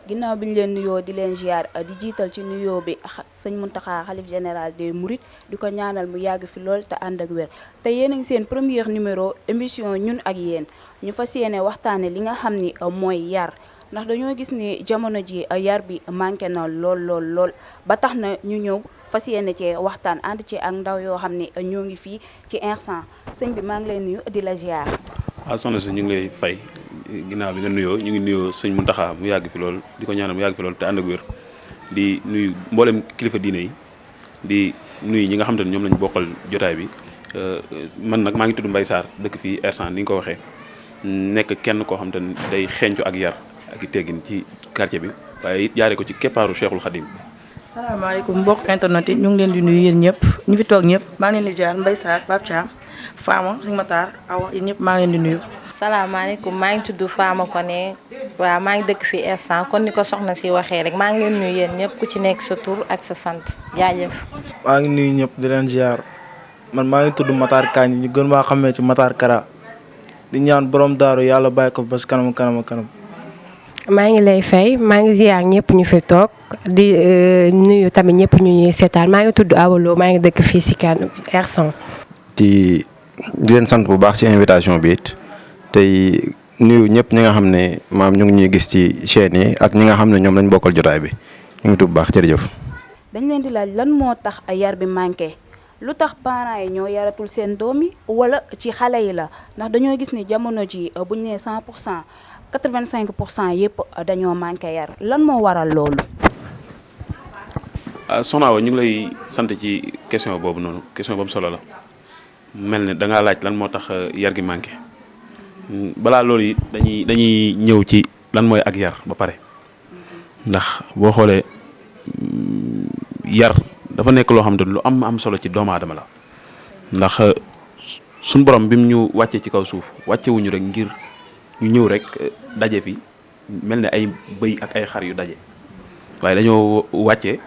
ginnaaw bi ñu leen nuyoo di leen ziar di jiital ci nuyoo bi sëñ Mountakha xalif général des Mourides di ko ñaanal mu yàgg fi lool te ànd ak wér te yéen a ngi seen premier numéro émission ñun ak yéen ñu fas yéene waxtaane li nga xam ni mooy yar ndax dañoo gis ni jamono ji yar bi manqué na lool ba tax na ñu ñëw fas yéene ci waxtaan ànd ci ak ndaw yoo xam ni ñoo ngi fii ci instant sëñ bi maa ngi lay nuyu di la ziar. waaw soxna si ñu ngi lay fay ginnaaw bi nga nuyoo ñu ngi nuyoo sëñ Mountakha mu yàgg fi lool di ko ñaanal mu yàgg fi lool te ànd ak wér di nuyu mboolem kilifa diine yi di nuyu ñi nga xam te ne ñoom lañ bokkal jotaay bi man nag maa ngi tudd Mbaye Sarr dëkk fii Hersent ni nga ko waxee nekk kenn koo xam te ne day xeeñcu ak yar ak i teggin ci quartier bi waaye it jaaree ko ci keppaaru Cheikhul Khadim. salaamaaleykum mbokk internet yi ñu ngi leen di nuyu yéen ñëpp ñu fi toog ñëpp maa ngi leen di jaar Mbaye Sarr Pape Thiam Fama Sëñ Matar Awa yéen ñëpp maa ngi leen di nuyu. salaamaaleykum maa ngi tudd Fama Koné waaw maa ngi dëkk fii Hersent kon ni ko soxna si waxee rek maa ngi leen nuyu yéen ñëpp ku ci nekk sa tur ak sa sant jaajëf. maa ngi nuyu ñëpp di leen ziar man maa ngi tudd Matar Kañ ñu gën maa xamee ci Matar Kara di ñaan borom daaru yàlla bàyyi ko ba kanam. maa ngi lay fay maa ngi ziar ñëpp ñu fi toog di nuyu tamit ñëpp ñu ñuy seetaan maa ngi tudd Awalo maa ngi dëkk fii si kan Hersent. di leen sant bu baax ci invitation bi it tey nuyu ñëpp ñi nga xam ne maam ñu ngi ñuy gis ci chaîne yi ak ñi nga xam ne ñoom lañ bokkal jotaay bi ñu ngi tudd bu baax jërëjëf. dañ leen di laaj lan moo tax yar bi manqué lu tax parents yi ñoo yaratul seen doom yi wala ci xale yi la ndax dañoo gis ni jamono ji buñ nee 100%. 85% yëpp dañoo manqué yar lan moo waral loolu. Soxna Awa ñu ngi lay sant ci question boobu noonu question boobu solo la mel ne da ngaa laaj lan moo tax yar gi manqué balaa loolu it dañuy ñëw ci lan mooy ak yar ba pare ndax boo xoolee yar dafa nekk loo xam te lu am solo ci doomu aadama la ndax suñu borom bi mu ñu wàccee ci kaw suuf wàccewuñu rek ngir. ñu ñëw rek daje fi mel ne ay bëy ak ay xar yu daje waaye dañoo wàcce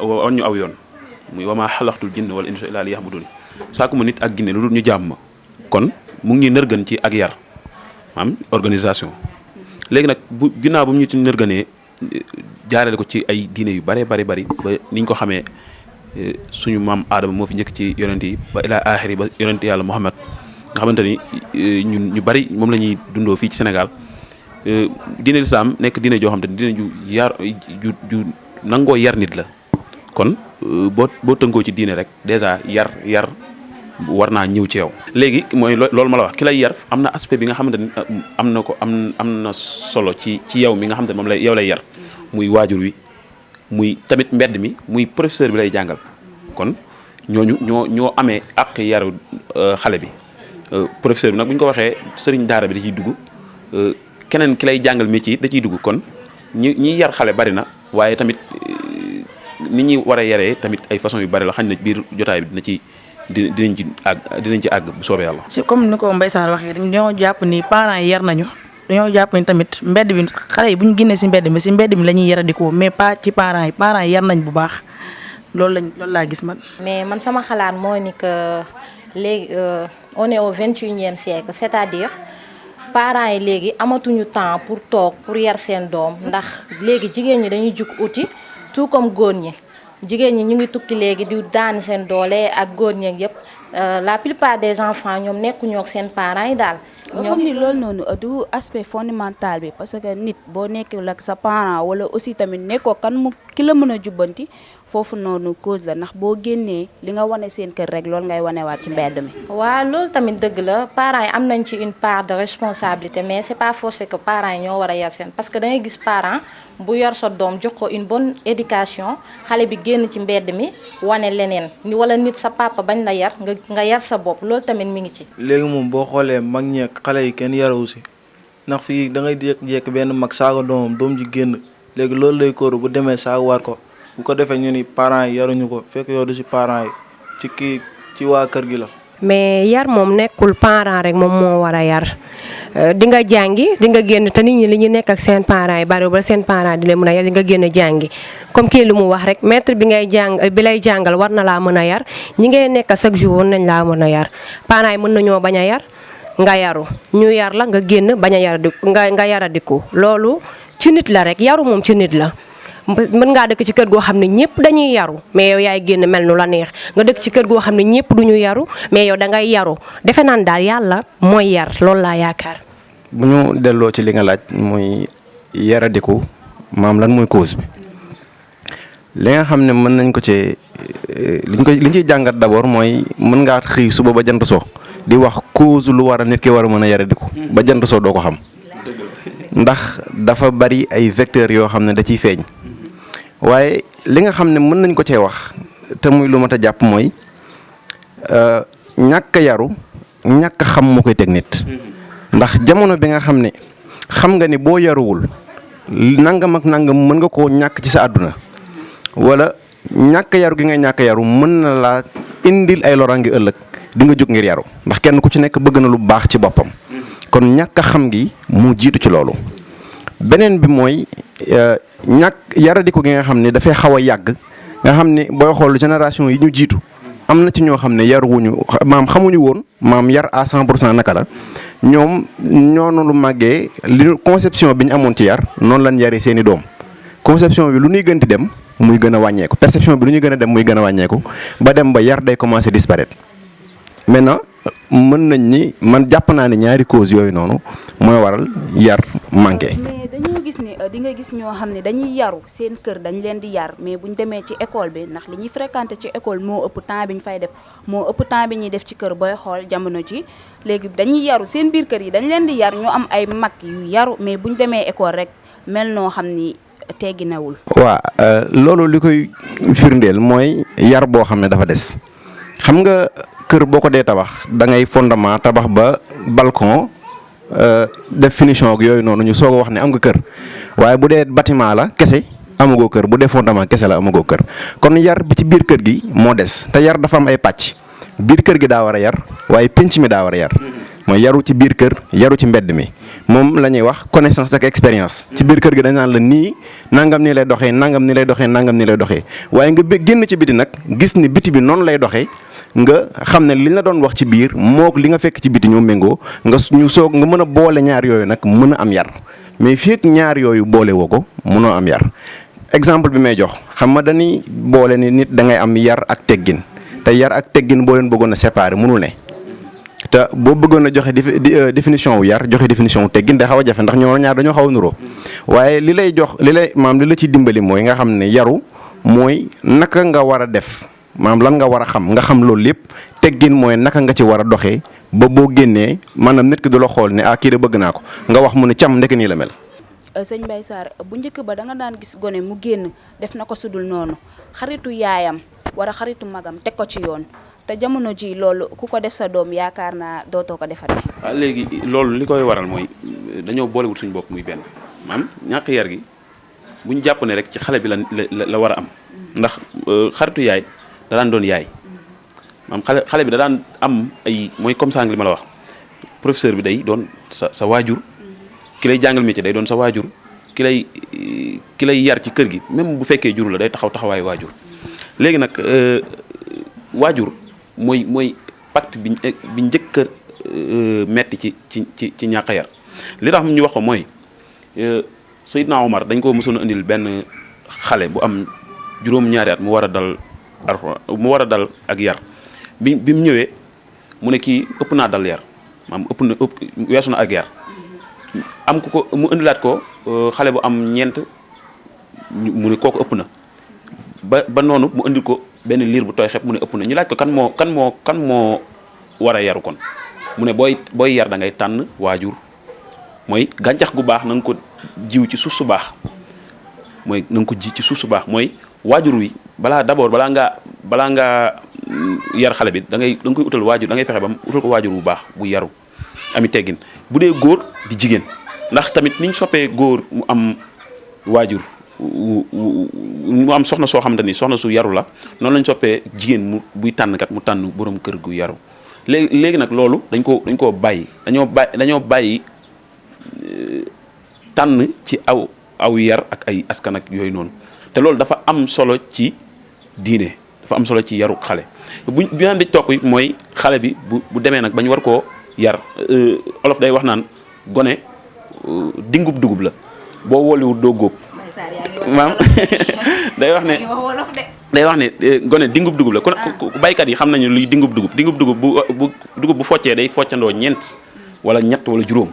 wan ñu aw yoon muy wama xalaxtul jinne wala insa illa liya'budun sàkku ma nit ak ginne lu dul ñu jàmm ma kon mu ngi ñuy nërgën ci ak yar am organisation léegi nag bu ginnaaw bu mu ñu ci nërgënee jaarale ko ci ay diine yu bari ba niñ ko xamee suñu maam Aadama moo fi njëkk ci yonent yi ba ila axiri ba yonent yàlla Muhammad nga xamante ni ñun ñu bari moom la ñuy dundoo fii ci Sénégal diine lislaam nekk diine joo xam te ni diine ju yar ju nangoo yar nit la kon boo tënkoo ci diine rek déjà yar war naa ñëw ci yow. léegi mooy loolu ma la wax ki lay yar am na aspect bi nga xamante ni am na solo ci yow mi nga xamante ni moom yow lay yar muy waajur wi muy tamit mbedd mi muy professeur bi lay jàngal kon ñooñu ñoo amee ak yaru xale bi. professeur bi nag bu ñu ko waxee sëriñ daara bi da ciy dugg keneen ki lay jàngal métier it da ciy dugg kon ñi yar xale bari na waaye tamit ni ñuy war a yaree tamit ay façon yu bari la xañ na biir jotaay bi dinañ ci àgg bu soobee yàlla. si comme ni ko Mbaye Sarr waxee dañoo jàpp ni parents yi yar nañu dañoo jàpp ni tamit mbedd bi xale yi bu ñu génnee si mbedd mi la ñuy yaradikoo mais pas ci parents yi yar nañ bu baax loolu laa gis man. mais man sama xalaat mooy ni que léegi on est au 21e siècle c'est-à-dire parents yi léegi amatuñu temps pour toog pour yar seen doom ndax léegi jigéen ñi dañuy jug uti tout comme góor ñi jigéen ñi ñu ngi tukki léegi di daani seen doole ak góor ñi yëpp la plupart des enfants ñoom nekkuñoo ak seen parents yi daal. ñoom ni loolu noonu du aspect fondamental bi parce que nit boo nekkul ak sa parent wala aussi tamit nekkoo kan mu ki la mën a jubbanti foofu noonu cause la ndax boo génnee li nga wane seen kër rek loolu ngay wanewaat ci mbedd mi. waaw loolu tamit dëgg la parents yi am nañ ci une part de responsabilité mais c'est pas forcé que parents yi ñoo war a yar seen parce que da ngay gis parent bu yor sa doom jox ko une bonne éducation xale bi génn ci mbedd mi wane leneen ni wala nit sa papa bañ la yar nga yar sa bopp loolu tamit mi ngi ci. léegi moom boo xoolee mag ñeek xale yi kenn yarawu si ndax fii da ngay jékki-jékki benn mag saaga doom ji génn léegi loolu lay kóoru bu demee saaga war ko bu ko defee ñu ni parents yi yaruñu ko fekk yow du si parents yi ci waa kër gi la. mais yar moom nekkul parent rek moom moo war a yar di nga jàngi di nga génn te nit ñi li ñu nekk ak seen parents yi bari ba seen parents di leen mën a yar di nga génn jàngi comme kii lu mu wax rek maître bi lay jàngal war na laa mën a yar ñi ngay nekk chaque jour war nañ laa mën a yar parents yi mën nañoo bañ a yar nga yaru ñu yar la nga génn bañ a nga yaradiku loolu ci nit la rek yaru moom ci nit la. mën ngaa dëkk ci kër goo xam ne ñëpp dañuy yaru mais yow yaay génn mel nu la neex nga dëkk ci kër goo xam ne ñëpp duñu yaru mais yow da ngay yaru defe naan daal yàlla mooy yar loolu laa yaakaar. bu ñu delloo ci li nga laaj muy yaradiku maam lan mooy cause bi li nga xam ne mën nañ ko ci liñ ciy jàngat d'abord mooy mën ngaa xëy suba ba jant so di wax cause lu war a nit ki war a mën a yaradiku ba jant so doo ko xam ndax dafa bari ay vecteurs yoo xam ne da ciy feeñ waaye li nga xam ne mën nañ ko cee wax te muy lu mat a jàpp mooy ñàkk yaru ñàkk xam moo koy teg nit ndax jamono bi nga xam ne xam nga ni boo yaruwul nangam ak nangam mën nga koo ñàkk ci sa àdduna wala ñàkk yaru gi ngay ñàkk yaru mën na laa indil ay loraange ëllëg di nga jóg ngir yaru ndax kenn ku ci nekk bëgg na lu baax ci boppam kon ñàkk a xam gi mu jiitu ci loolu beneen bi mooy ñàkk yaradiku gi nga xam ne dafay xaw a yàgg nga xam ne booy xool génération yi ñu jiitu am na ci ñoo xam ne yaruwuñu maam xamuñu woon maam yar à 100% naka la ñoom ñoonu lu màggee li conception bi ñu amoon ci yar noonu lañ yaree seen i doom conception bi lu ñuy gën di dem muy gën a wàññeeku perception bi lu ñuy gën a dem muy gën a wàññeeku ba dem ba yar day commencer disparaître maintenant mën nañ ni man jàpp naa ne ñaari cause yooyu noonu mooy waral yar manqué. mais dañoo gis ne di nga gis ñoo xam ne dañuy yaru seen kër dañ leen di yar mais buñ demee ci école bi ndax li ñuy fréquenté ci école moo ëpp temps bi ñu fay def moo ëpp temps bi ñuy def ci kër booy xool jamono ji léegi dañuy yaru seen biir kër yi dañ leen di yar ñu am ay mag yu yaru mais buñ demee école rek mel noo xam ni tegginawul. waaw loolu li koy firndeel mooy yar boo xam ne dafa des xam nga. kër boo ko dee tabax da ngay fondement tabax ba balcon def finition ak yooyu noonu ñu soog a wax ne am nga kër waaye bu dee bâtiment la kese amagoo kër bu dee fondement kese la amagoo kër kon yar bi ci biir kër gi moo des te yar dafa am ay pàcc biir kër gi daa war a yar waaye pénc mi daa war a yar mooy yaru ci biir kër yaru ci mbedd mi moom la ñuy wax connaissance ak expérience ci biir kër gi dañ naan la nii nangam nii lay doxee nangam nii lay doxee nangam nii lay doxee waaye nga génn ci biti nag gis ni biti bi noonu lay doxee. nga xam ne liñ la doon wax ci biir mook li nga fekk ci biti ñoo méngoo nga mën a boole ñaar yooyu nag mën a am yar mais fii ak ñaar yooyu boole woo ko mënoo am yar exemple bi may jox xam nga dañuy boole ni nit da ngay am yar ak teggin te yar ak teggin boo leen bëggoon a séparer mënul ne te boo bëggoon a joxe définition wu yar joxe définition wu teggin day xaw a jafe ndax ñoo ñaar dañoo xaw a nuroo waaye li lay la ci dimbali mooy nga xam ne yaru mooy naka nga war a def. maam lan nga war a xam nga xam loolu lépp teggin mooy naka nga ci war a doxee ba boo génnee maanaam nit ki du la xool ne kii de bëgg naa ko nga wax mu ne cam ndek nii la mel. sëñ Mbaye Sarr bu njëkk ba da nga daan gis gone mu génn def na ko sudul noonu xaritu yaayam wala xaritu magam teg ko ci yoon te jamono ji loolu ku ko def sa doom yaakaar naa dootoo ko defati. waaw léegi loolu li koy waral mooy dañoo boolewut suñu bopp muy benn maam ñàkk yar gi bu ñu jàpp ne rek ci xale bi la war a am ndax xaritu yaay. da daan doon yaay maam xale bi da daan am ay mooy comme ça li ma la wax professeur bi day doon sa waajur ki lay jàngal métier day doon sa waajur ki lay yar ci kër gi même bu fekkee jur la day taxawaayu waajur léegi nag waajur mooy pacte bi njëkk a metti ci ñàkk a yar li tax ñu wax ko mooy Seydina Omar dañ ko mësoon a indil benn xale bu am juróom-ñaari at mu war a dal ak yar bi mu ñëwee mu ne kii ëpp naa dal yar maam weesu na ak yar am ku ko mu indilaat ko xale bu am ñeent mu ne kooku ëpp na ba noonu mu indil ko benn liir bu tooy xepp mu ne ëpp na ñu laaj ko kan moo war a yaru kon mu ne booy yar da ngay tànn waajur mooy gàncax gu baax na nga ko jiw ci suuf su baax mooy na nga ko ji ci suuf su baax mooy waajur wi balaa ngaa yar xale bi da nga koy utal waajur da ngay fexe ba utal ko waajur bu baax bu yaru ami teggin bu dee góor di jigéen ndax tamit niñ soppee góor mu am waajur mu am soxna soo xamante ni soxna su yaru la noonu lañ soppee jigéen mu buy tànn kat mu tànn borom kër gu yaru léegi nag loolu dañ koo bàyyi dañoo bàyyi tànn ci aw yar ak ay askan ak yooyu noonu te loolu dafa am solo ci diine dafa am solo ci yaru xale bi naan di toog mooy xale bi bu demee nag ba ñu war koo yar olof day wax naan gone dingub dugub la boo wolliwut doo góob maam day wax ne gone dingub dugub la kon baykat yi xam nañu luy dingub dugub bu foccee day foccandoo ñeent wala ñett wala juróom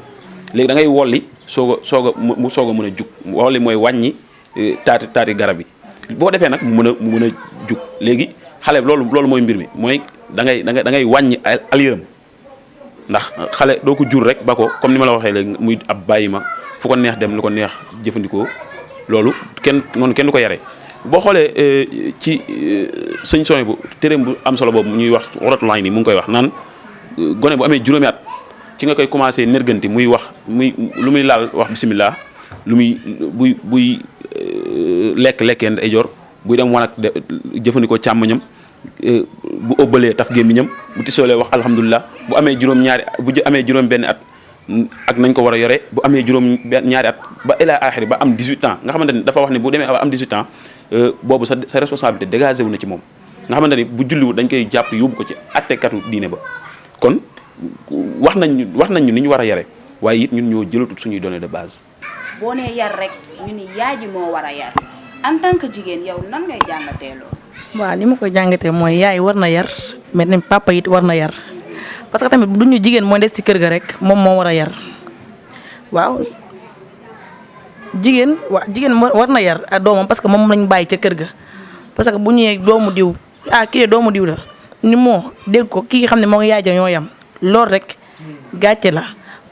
léegi da ngay wolli soog a mën a jug wolli mooy wàññi taati garab yi boo defee nag mu mën a jug léegi xale loolu mooy mbir mi mooy da ngay wàññi aliram ndax xale doo ko jur rek ba ko comme ni ma la waxee léegi muy ab bàyyi ma fu ko neex dem lu ko neex jëfandikoo loolu kenn du ko yare boo xoolee ci sëñ Soñ bu téereem bu am solo boobu ñuy wax Qurratul Ayni mu ngi koy wax naan gone bu amee juróomi at ci nga koy commencé nerganti muy wax lu muy laal wax bisimilah lu muy buy lekkee ay jor buy dem wanag jëfandikoo càmmoñam bu ëbbalee taf gémmiñam bu tisoolee wax alhamdulilah bu amee juróom benn at ak nañ ko war a yore bu amee ñaari at ba ila axiri ba am 18 ans nga xamante ni dafa wax ne bu demee ba am 18 ans boobu sa responsabilité dégagé wu na ci moom nga xamante ni bu julliwu dañ koy jàpp yóbbu ko ci attekatu diine ba kon wax nañ ñu ni ñu war a yare waaye it ñun ñoo jëlatut suñuy données de base. boo nee yar rek ñu ni yaay ji moo war a yar en tant que jigéen yow nan ngay jàngatee loolu. waaw ni ma koy jàngatee mooy yaay war na yar mais tamit papa it war na yar parce que tamit du ñu jigéen mooy des ci kër ga rek moom moo war a yar waaw jigéen war na yar ak doomam parce que moom lañ bàyyi ca kër ga parce que bu ñëwee doomu diw kii de doomu diw la ni moo dégg ko kii xam ne moo ngi yaay ja ñoo yam loolu rek gàcce la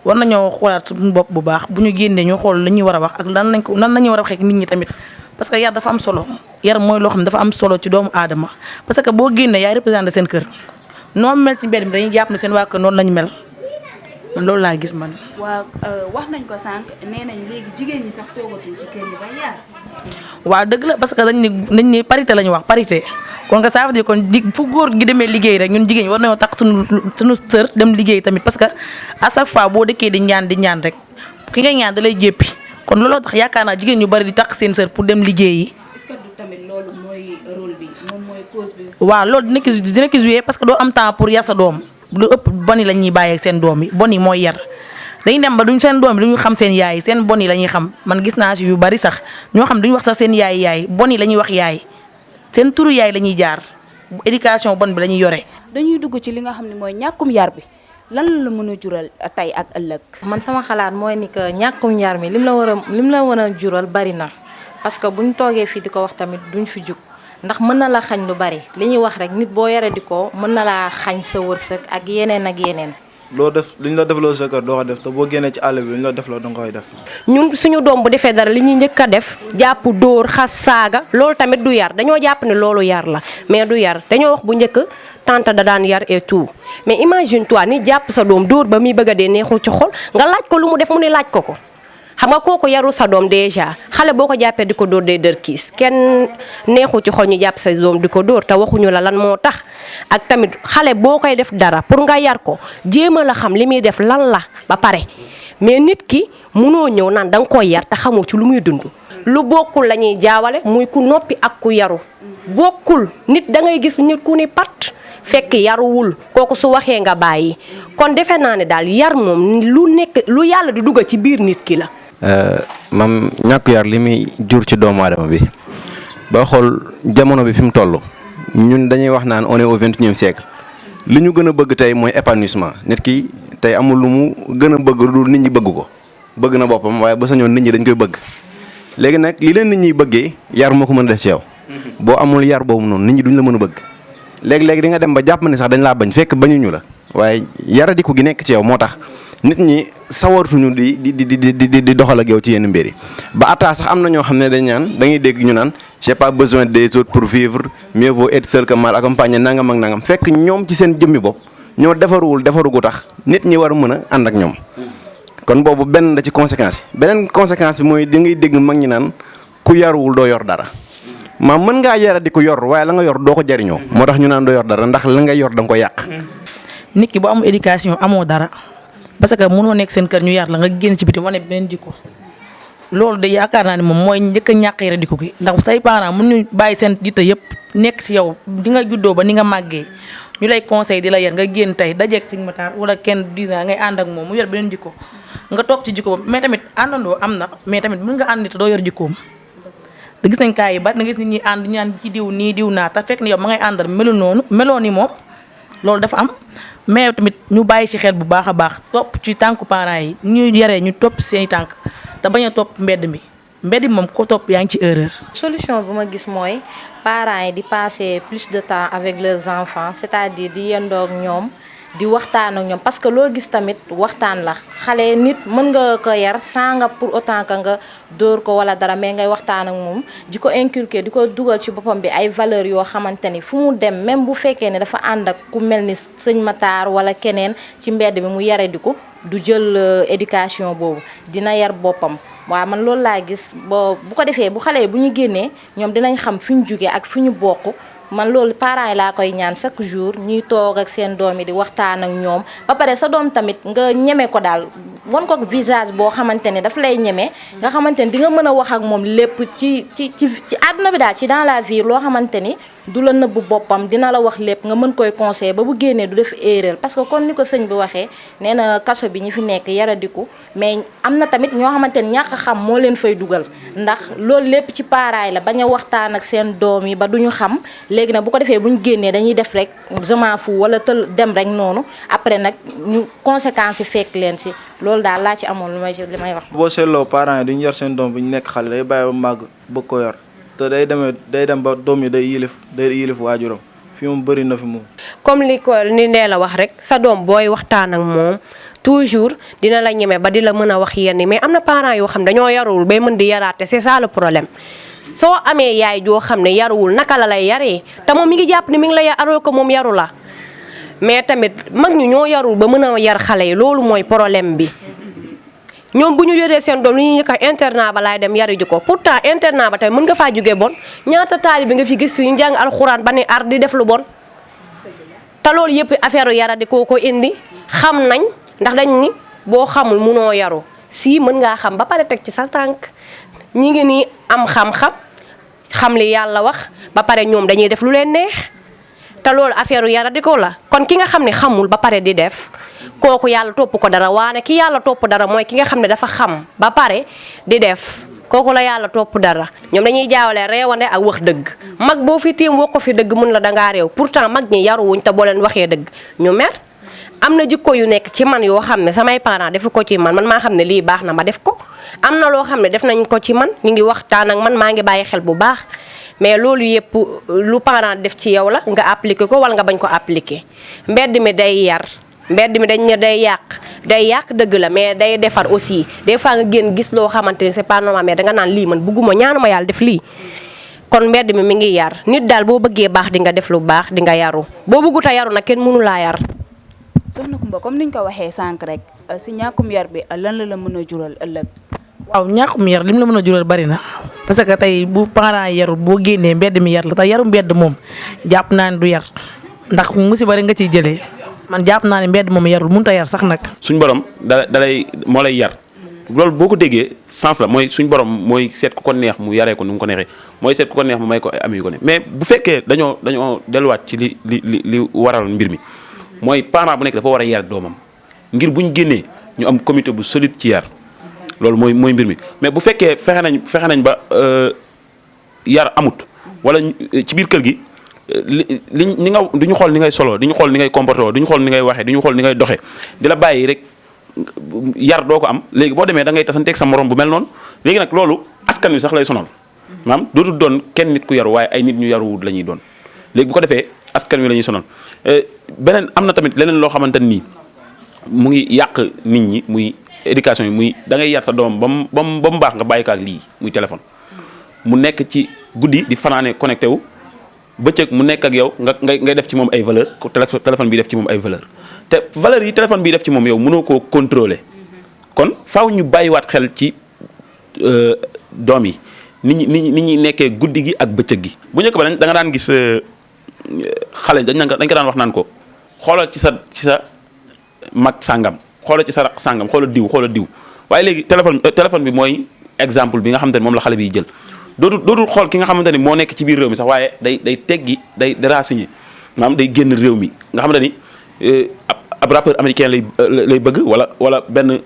war nañoo xoolaat suñu bopp bu baax bu ñu génnee ñu xool li ñuy war a wax ak nan lañu war a waxee ak nit ñi tamit parce que yar dafa am solo yar mooy loo xam ne dafa am solo ci doomu aadama parce que boo génnee yaay représenté seen kër noonu mel ci mbedd mi dañuy jàpp ne seen waa kër noonu lañu mel man loolu laa gis man. waaw wax nañ ko sànq nee nañ léegi jigéen ñi sax toogatuñ ci kër yi ba yar. waaw dëgg la parce que dañ ne parité la ñu wax parité kon nga ça veut dire kon fu góor gi demee liggéey rek ñun jigéen ñi war nañoo tax suñu sër dem liggéey tamit parce que à chaque fois boo dëkkee di ñaan rek ki ngay ñaan da lay jéppi kon looloo tax yaakaar naa jigéen ñu bari di tax seen sër pour dem liggéeyi. est-ce que du tamit loolu mooy rôle bi moom mooy cause bi. waaw loolu dina ki jouer parce que doo am temps pour yar sa doom lu ëpp bon yi la ñuy bàyyi ak seen doom yi bon yi mooy yar dañuy dem ba duñ seen doom yi duñu xam seen yaay seen bon yi la ñuy xam man gis naa si yu bari sax ñoo xam duñu wax sax seen yaay bon yi la ñuy wax yaay seen turu yaay la ñuy jaar éducation bon bi la ñuy yore. dañuy dugg ci li nga xam ne mooy ñàkkum yar bi lan la mën a jural tey ak ëllëg. man sama xalaat mooy ni que ñàkkum yar mi lim la war a jural bari na parce que buñ toogee fii di ko wax tamit duñ fi jug ndax mën na la xañ lu bari li ñuy wax rek nit boo yore di ko mën na laa xañ sa wërsëg ak yeneen ak yeneen. loo def li ñu la defloo sa kër doo ko def te boo génnee ci àll bi li ñu la defloo danga koy def. ñun suñu doom bu defee dara li ñuy njëkk a def jàpp dóor xas saaga loolu tamit du yar dañoo jàpp ne loolu yar la mais du yar dañoo wax bu njëkk tante da daan yar et tout mais imagine toi ni jàpp sa doom dóor ba muy bëgg a dee neexul ci xol nga laaj ko lu mu def mu ne laaj ko xam nga kooku yaru sa doom déjà xale boo ko jàppee di ko dóor day dër kiis kenn neexu ci xol ñu jàpp sa doom di ko dóor te waxuñu la lan moo tax ak tamit xale boo koy def dara pour nga yar ko jéem a la xam li muy def lan la ba pare mais nit ki munoo ñëw naan da nga koy yar te xamoo ci lu muy dund lu bokkul la ñuy jaawale muy ku noppi ak ku yaru bokkul nit da ngay gis nit ku ni pat fekk yaruwul kooku su waxee nga bàyyi kon defe naa ne daal yar moom lu yàlla di dugg ci biir nit ki la. mam ñàkk yar li muy jur ci doomu aadama bi ba xool jamono bi fi mu toll ñun dañuy wax naan on est au 21e siècle li ñu gën a bëgg tey mooy épanouissement nit ki tey amul lu mu gën a bëgg lu nit ñi bëgg ko bëgg na boppam waaye ba sañoon nit ñi dañ koy bëgg léegi nag li leen nit ñi bëggee yar moo ko mën a def ci yow boo amul yar boobu noonu nit ñi duñ la mën a bëgg léegi-léegi di nga dem ba jàpp ne sax dañ laa bañ fekk bañuñu la waaye yaradiku gi nekk ci yow moo tax nit ñi sawartuñu di doxal ak yow ci yenn mbir yi ba atta sax am na ñoo xam ne dañ ñaan da ngay dégg ñu naan j'ai pas besoin des autres pour vivre mieux vaut être seul que mal accompagné nangam ak nangam fekk ñoom ci seen jëmmi bopp ñoo defaruwul defaru gu tax nit ñi war a mën a ànd ak ñoom kon boobu benn la ci conséquence yi beneen conséquence bi mooy di ngay dégg mag ñi naan ku yaruwul doo yor dara maa mën ngaa yara di ko yor waaye la nga yor doo ko jariñoo moo tax ñu naan doo yor dara ndax la nga yor da nga ko yàq. nit ki bu amul éducation amoo dara parce que mënoo nekk seen kër ñu yar la nga génn ci biti wane beneen jikko loolu de yaakaar naa ne moom mooy njëkk a ñàkk yara di ko gi ndax say parents mën ñu bàyyi seen yitte yëpp nekk ci yow di nga juddoo ba ni nga màggee ñu lay conseil di la yar nga génn tey dajeeg Sëñ Matar wala kenn 10 ans ngay ànd ak moom mu yor beneen jikko nga topp ci jikko mais tamit àndandoo am na mais tamit mën nga ànd te doo yor jikkoom da gis nañ kaay yi bari na gis nit ñi ànd ñaan ci diw nii diw naa te fekk ni yow ma ngay àndal meloo ni moom loolu dafa am mais tamit ñu bàyyi ci xel bu baax a baax topp ci tànku parents yi ñuy yaree ñu topp seeni tànk te bañ a topp mbedd mi moom ko topp yaa ngi ci erreur. solution bu ma gis mooy parents yi di passer plus de temps avec leurs enfants c'est-à-dire di yendoog ñoom di waxtaan ak ñoom parce que loo gis tamit waxtaan la xale nit mën nga ko yar sans nga pour autant que nga dóor ko wala dara mais ngay waxtaan ak moom di ko inculquer di ko dugal ci boppam bi ay valeurs yoo xamante ni fu mu dem même bu fekkee ne dafa ànd ak ku mel ni Sëñ Matar wala keneen ci mbedd bi mu yare di ko du jël éducation boobu dina yar boppam. waaw man loolu laa gis bu ko defee bu xale yi bu ñu génnee ñoom dinañ xam fi ñu jugee ak fi ñu bokk man loolu parents yi laa koy ñaan chaque jour ñuy toog ak seen doom yi di waxtaan ak ñoom ba pare sa doom tamit nga ñeme ko daal wan ko visage boo xamante ne daf lay ñeme nga xamante ni di nga mën a wax ak moom lépp ci àdduna bi daal ci dans la vie loo xamante ni du la nëbb boppam dina la wax lépp nga mën koy conseiller ba bu génnee du def erreur parce que kon ni ko sëñ bi waxee nee na kaso bi ñi fi nekk yaradiku mais am na tamit ñoo xamante ni ñàkk xam moo leen fay dugal ndax loolu lépp ci parents yi la bañ a waxtaan ak seen doom yi ba duñu xam léegi nag bu ko defee bu ñu génnee dañuy def rek je m'en fous wala tël dem rek noonu après nag ñu conséquences yi fekk leen si loolu daal laa ci amoon li may wax. boo seetloo parents yi duñu yar seen doom bu ñu nekk xale day bàyyi ba màgg bëgg ko yar te day dem ba doom yi day yilif waajuram fi moom bëri na fi moom. comme ni nee la wax rek sa doom booy waxtaan ak moom toujours dina la ñeme ba di la mën a wax yenn mais am na parents yoo xam dañoo yaruwul bay mën di yaraate c'est ça le problème. soo amee yaay joo xam ne yaruwul naka la lay yaree te moom mi ngi jàpp ne mi ngi la yaroo ko moom yaru la mais tamit mag ñu ñoo yarul ba mën a yar xale yi loolu mooy problème bi ñoom bu ñu yoree seen doom li ñuy njëkk a internat ba laay dem yari ji ko pourtant internat ba tamit mën nga faa jógee bon ñaata taalibe nga fi gis fi ñu jàng alxuraan ba ne ar di def lu bon te loolu yëpp affaire yara di ko indi xam nañ ndax dañ ni boo xamul munoo yaru si mën ngaa xam ba pare teg ci sa tànk ñi ngi nii am xam-xam xam li yàlla wax ba pare ñoom dañuy def lu leen neex te loolu affaire yara di ko la kon ki nga xam ne xamul ba pare di def kooku yàlla topp ko dara waane ki yàlla topp dara mooy ki nga xam ne dafa xam ba pare di def kooku la yàlla topp dara ñoom dañuy jaawale reewande ak wax dëgg mag boo fi tiim wax ko fi dëgg mun la dangaa réew pourtant mag ñi yaruwuñ te boo leen waxee dëgg ñu mer am na jikko yu nekk ci man yoo xam ne samay parents defu ko ci man maa xam ne lii baax na ma def ko am na loo xam ne def nañ ko ci man ñu ngi waxtaan ak man maa ngi bàyyi xel bu baax mais loolu yëpp lu parent def ci yow la nga appliqué ko wala nga bañ ko appliqué mbedd mi day yar mbedd mi dañ ne day yàq dëgg la mais day defar aussi des fois nga génn gis loo xamante ni c'est pas normal mais danga naan lii man bugguma ñaanuma yàlla def lii kon mbedd mi ngi yar nit daal boo bëggee baax di nga def lu baax di nga yaru boo bëggut a yaru nag kenn mënu laa yar. soxna Coumba comme niñ ko waxee sànq rek si ñàkkum yar bi lan la mën a jural ëllëg. waaw ñàkkum yar lim la mën a jural bari na parce que tey bu parents yarul boo génnee mbedd mi yar la te yaru mbedd moom jàpp naa ne du yar ndax musiba rek nga ciy jëlee man jàpp naa ne mbedd moom yarul mënut a yar sax nag. suñ borom dalay moo lay yar loolu boo ko déggee sens la mooy suñ borom mooy seet ku ko neex mu yaree ko nu mu ko neexee mooy seet ku ko neex mu may ko am yu ko ne mais bu fekkee dañoo delluwaat ci li waral mbir mi mooy parent bu nekk dafa war a yar doomam ngir buñ génnee ñu am comité bu solide ci yar loolu mooy mbir mi mais bu fekkee fexe nañ ba yar amut wala ci biir kër gi ni nga duñu xool ni ngay solo duñu xool ni ngay comporté woo duñu xool ni ngay waxee duñu xool ni ngay doxee di la bàyyi rek yar doo ko am léegi boo demee da ngay tasanteeg sa morom bu mel noonu léegi nag loolu askan wi sax lay sonal maanaam dootul doon kenn nit ku yaru waaye ay nit ñu yaruwut la ñuy doon léegi bu ko defee askan wi la ñuy sonal beneen am na tamit leneen loo xamante nii mu ngi yàq nit ñi muy éducation yi muy da ngay yar sa doom ba mu baax nga bàyyi ko ak lii muy téléphone mu nekk ci guddi di fanaane connecté wu bëccëg mu nekk ak yow ngay def ci moom ay valeur téléphone bi def ci moom ay valeur te valeur yi téléphone bi def ci moom yow mënoo koo contrôler kon faaw ñu bàyyiwaat xel ci doom yi nit ñi nekkee guddi gi ak bëccëg gi bu njëkk ba da nga daan gis xale dañ ko daan wax naan ko xoolal ci sa mag sàngam xoolal ci sa raq sàngam xoolal diw waaye léegi téléphone bi mooy exemple bi nga xamante ne moom la xale bi jël dootul xool ki nga xamante ni moo nekk ci biir réew mi sax waaye day teggi day renseigner maanaam day génn réew mi nga xam ne ni ab rappeur américain lay bëgg wala benn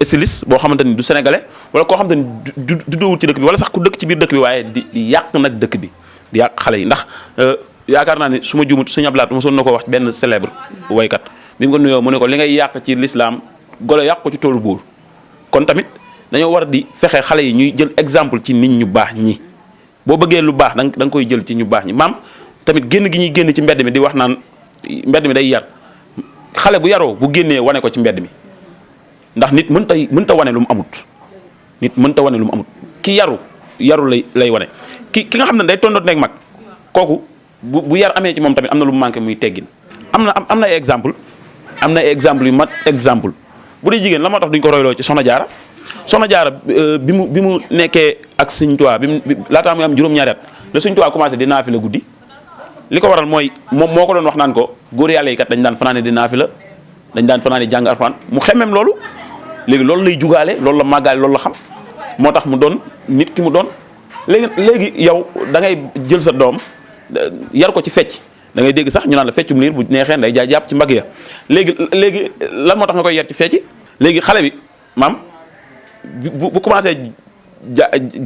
styliste boo xamante ni du sénégalais wala koo xamante ni du doowul ci dëkk bi wala sax ku dëkk ci biir dëkk bi waaye di yàq nag dëkk bi di yàq xale yi ndax yaakaar naa ne su ma juumut sëñ Ablaat mosoon na ko wax benn célèbre waykat bi mu ko nuyoo mu ne ko li ngay yàq ci l'islam golo yàq ko ci toolu buur kon tamit dañoo war di fexe xale yi ñuy jël exemple ci nit ñu baax ñi boo bëggee lu baax da nga koy jël ci ñu baax ñi maam tamit génn gi ñuy génn ci mbedd mi di wax naan mbedd mi day yar xale bu yaroo bu génnee wane ko ci mbedd mi ndax nit mënta wane lu mu amut nit mënta wane lu mu amut ki yaru lay wane ki nga xam ne day tondoot nekk mag kooku bu yar amee ci moom tamit am na lu mu manqué muy teggin am na ay exemple yu mat exemple bu dee jigéen la moo tax duñ ko royloo ci Soxna Jaara bi mu nekkee ak Sëñ Tuubaa bi laataa muy am juróom-ñaari at la Sëñ Tuubaa commencé di naafila guddi li ko waral mooy moom moo ko doon wax naan ko góor yàlla yi kat dañ daan fanaane di naafila dañ daan fanaane jàng Alxuraan mu xemmem loolu léegi loolu lay jugaale loolu la màggaale loolu la xam moo tax mu doon nit ki mu doon léegi yow da ngay jël sa doom yar ko ci fecc da ngay dégg sax ñu naan la feccum liir bu neexee nday jaay jàpp ci mbagg ya léegi lan moo tax nga koy yar ci fecc léegi xale bi maam bu commencé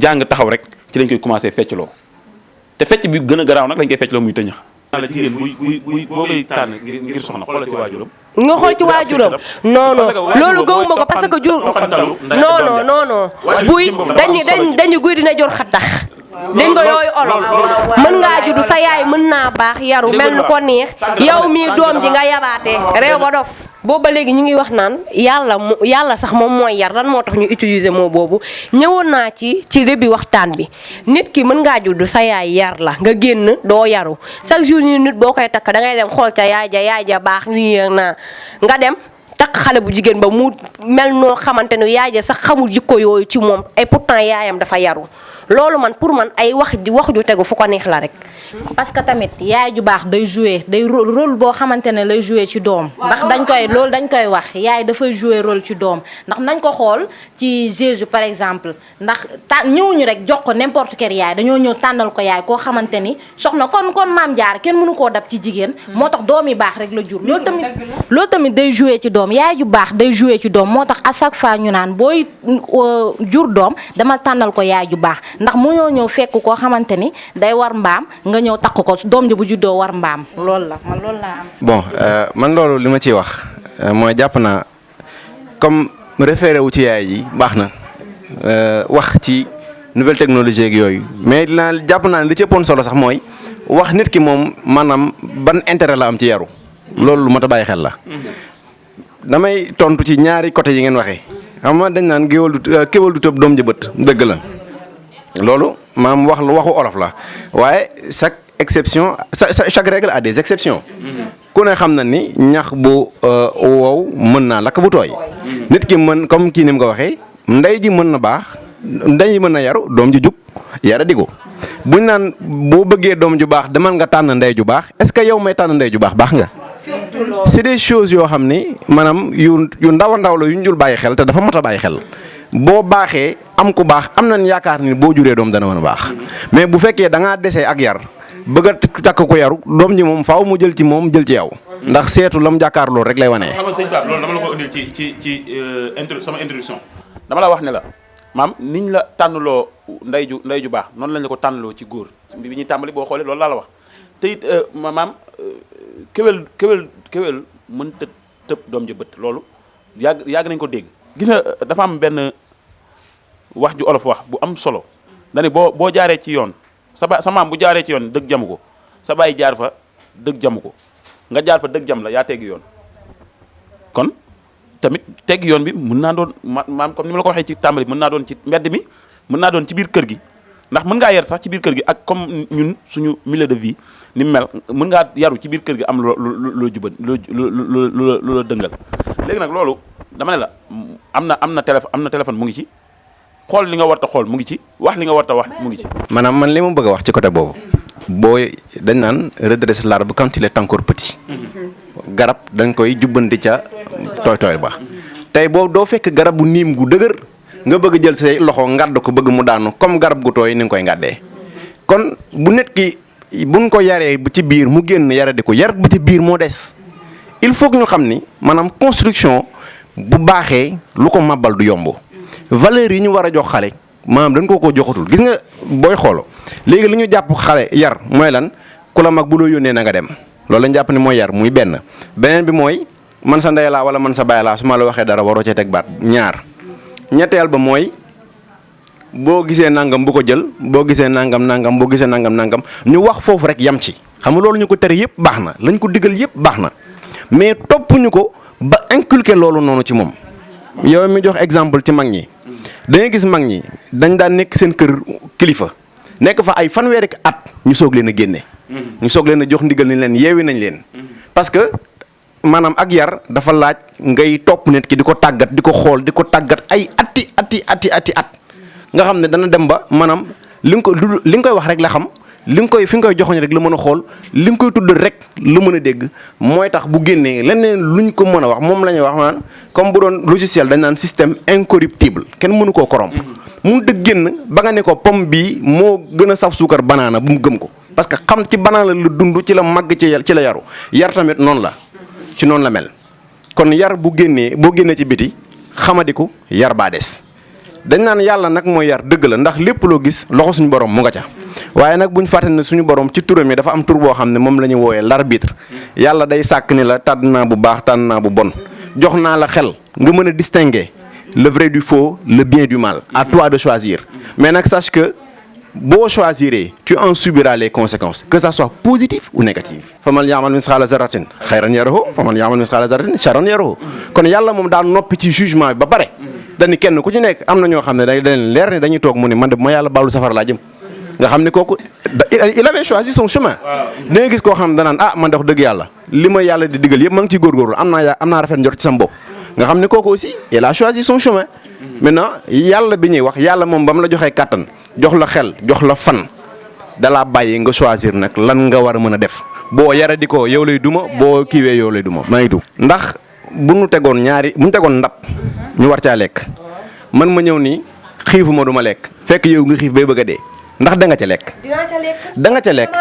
jàng taxaw rek ci lañ koy commencé feccloo te fecc bi gën a garaaw nag lañ koy feccloo muy tëñax la jigéen buy boo koy tànn ngir soxna xoolal ci waajuram nga xool ci waajuram non loolu gëwuma ko parce que jur non buy dañu guy dina jor xattax dégg nga yooyu olof mën ngaa juddu sa yaay mën naa baax yaru mel ni ko neex yow mii doom ji nga yabaatee réew ba dof booba léegi ñu ngi wax naan yàlla sax moom mooy yar lan moo tax ñu utiliser moo boobu ñëwoon naa ci début waxtaan bi nit ki mën ngaa juddu sa yaay yar la nga génn doo yaru chaque jour ni nit boo koy takk da ngay dem xool ca yaay ja baax nii naa nga dem takk xale bu jigéen ba mu mel noo xamante ne yaay ja sax xamul jikko yooyu ci moom et pourtant yaayam dafa yaru loolu man pour man ay wax ju tegu fu ko neex la rek. parce que tamit yaay ju baax day rôle boo xamante ne lay jouer ci doom ndax dañ koy wax yaay dafay jouer rôle ci doom ndax nañ ko xool ci Jésus par exemple ndax ñëwuñu rek jox ko n'importe quel yaay dañoo ñëw tànnal ko yaay koo xamante ni soxna kon maam jaar kenn mënu koo dab ci jigéen moo tax doom yi baax rek la jur loolu tamit day jouer ci doom yaay ju baax day jouer ci doom moo tax à chaque fois ñu naan booy jur doom dama tànnal ko yaay ju baax ndax mu ñëw fekk koo xamante ni day war mbaam nga ñëw takk ko doom ji bu juddoo war mbaam loolu la man loolu laa am. bon man loolu li ma ciy wax mooy jàpp naa comme référé wu ci yaay ji baax na wax ci nouvelle technologie ak yooyu mais jàpp naa ne li ci ëppoon solo sax mooy wax nit ki moom maanaam ban intérêt la am ci yaru loolu lu mat a bàyyi xel la. damay tontu ci ñaari côté yi ngeen waxee xam nga dañ naan kéwal du tëb doom ji bët dëgg la. loolu maam waxu olof la waaye chaque règle a des exceptions ku ne xam na ni ñax bu wow mën naa lakk bu tooy nit ki mën comme kii ni mu ko waxee ndey ji mën na baax ndey ji mën na yaru doom ji jub yara digo buñ naan boo bëggee doom ju baax demal nga tànn ndey ju baax est-ce que yow may tànn ndey ju baax nga c'est des choses yoo xam ni maanaam yu ndaw a ndaw la yu ñu dul bàyyi xel te dafa mat a bàyyi xel boo baaxee am ku baax am nañ yaakaar ni boo juree doom dana mën a baax mais bu fekkee da ngaa desee ak yar bëgg a takk ko yaru doom ji moom faaw mu jël ci moom jël ci yow ndax seetu la mu jàkkaar loolu rek lay wane. xam nga sëñ Pape loolu dama la ko indil ci sama introduction dama la wax ne la maam niñ la tànnloo ndey ju baax noonu lañ la ko tànnloo ci góor bi ñuy tàmbali boo xoolee loolu laa la wax te it maam kéwél mën tëb doom ji bët loolu yàgg nañ ko dégg gis nga dafa am benn wax ju olof wax bu am solo dani boo jaaree ci yoon sa maam bu jaaree ci yoon dëgg jamu ko sa baay jaar fa dëgg jamu ko nga jaar fa dëgg jam la yaa teggi yoon kon tamit teggi yoon bi mën naa doon maam comme ni ma la ko waxee ci tàmbali mën naa doon ci mbedd mi mën naa doon ci biir kër gi ndax mën ngaa yar sax ci biir kër gi ak comme ñun suñu milieu de vie ni mu mel mën ngaa yaru ci biir kër gi am loo juban loo dëngal léegi nag loolu dama ne la am na téléphone mu ngi ci xool li nga war a xool mu ngi ci wax li nga war a wax mu ngi ci. maanaam man li ma bëgg a wax ci côté boobu booy dañ naan redresser l'arbre quand il est encore petit. garab dañ koy jubbanti ca tooy ba. tey boobu doo fekk garab bu niim gu dëgër nga bëgg jël say loxo ngadd ko bëgg mu daanu comme garab gu tooy ni nga koy ngaddee kon bu nit ki buñ ko yaree ba ci biir mu génn yaradi ko yar ba ci biir moo des il faut que ñu xam ni maanaam construction bu baaxee lu ko màbbal du yomb valeur yi ñu war a jox xale maanaam dañ ko joxatul gis nga booy xoolo léegi li ñu jàpp xale yar mooy lan ku la mag bu loo yónnee na nga dem loolu lañ jàpp ni mooy yar muy benn beneen bi mooy man sa ndey laa wala man sa baay laa su ma la waxee dara waroo cee teg baat ñaar ñetteel ba mooy boo gisee nangam bu ko jël boo gisee nangam boo gisee nangam ñu wax foofu rek yam ci xam nga loolu ñu ko tere yëpp baax na lañ ko digal yëpp baax na mais topp ñu ko ba inculquer loolu noonu ci moom. yow mi jox exemple ci mag ñi da ngay gis mag ñi dañ daan nekk seen kër kilifa nekk fa ay fanweeri at ñu soog leen a génne. ñu soog leen a jox ndigal ni leen yeewi nañ leen. parce que maanaam ak yar dafa laaj ngay topp nit ki di ko tàggat di ko xool di ko tàggat ay ati at. nga xam ne dana dem ba maanaam li nga koy wax rek la xam li nga koy fi nga koy joxoñ rek la mën a xool li nga koy tudd rek la mën a dégg mooy tax bu génnee leneen luñ ko mën a wax moom la ñuy wax naan comme bu doon logiciel dañ naan système incorruptible kenn mënu koo corrompre. mu dëgg génn ba nga ne ko pomme bii moo gën a saf suukar banaana bu mu gëm ko parce que xam ci banaana la dund ci la màgg ci la yaru yar tamit noonu la ci noonu la mel kon yar bu génnee boo génnee ci biti xamadiku yar baa des. dañ naan yàlla nag mooy yar dëgg la ndax lépp loo gis loxo suñu borom mu nga ca waaye nag bu ñu fàtte ne suñu borom ci turam yi dafa am tur boo xam ne moom la ñuy woowee l'arbitre yàlla day sàkk ni la tànn naa bu baax tànn naa bu bon jox naa la xel nga mën a distinguer le vrai du faux le bien du mal à toi de choisir mais nag sache que boo choisiree tu en subiras les conséquences que ça soit positif ou négatif faman ya'mal misqaala zarratin xayran yarahu faman ya'mal misqaala zarratin sharran yarahu kon yàlla moom daa noppi ci jugement bi ba pare dañu kenn ku ci nekk am na ñoo xam ne dañ leen leer ni dañuy toog mu ni man de bu ma yàlla baalu safara laa jëm nga xam ne kooku il avait choisi son chemin da nga gis koo xam ne danaan man de wax dëgg yàlla li ma yàlla di digal yëpp ma ngi ciy góorgóorlu am naa rafet njort ci sama bopp nga xam ne kooku aussi il a choisi son chemin maintenant yàlla bi ñuy wax yàlla moom ba mu la joxee kàttan jox la xel jox la fan dalaa bàyyi nga choisir nag lan nga war a mën a def boo yara di ko yow lay duma boo kiiwee yow lay duma maa ngi tuub ndax bu ñu tegoon ndab ñu war caa lekk man ma ñëw nii xiifuma du ma lekk fekk yow nga xiif bay bëgg a dee ndax da nga ca lekk. dinaa ca lekk. da nga ca lekk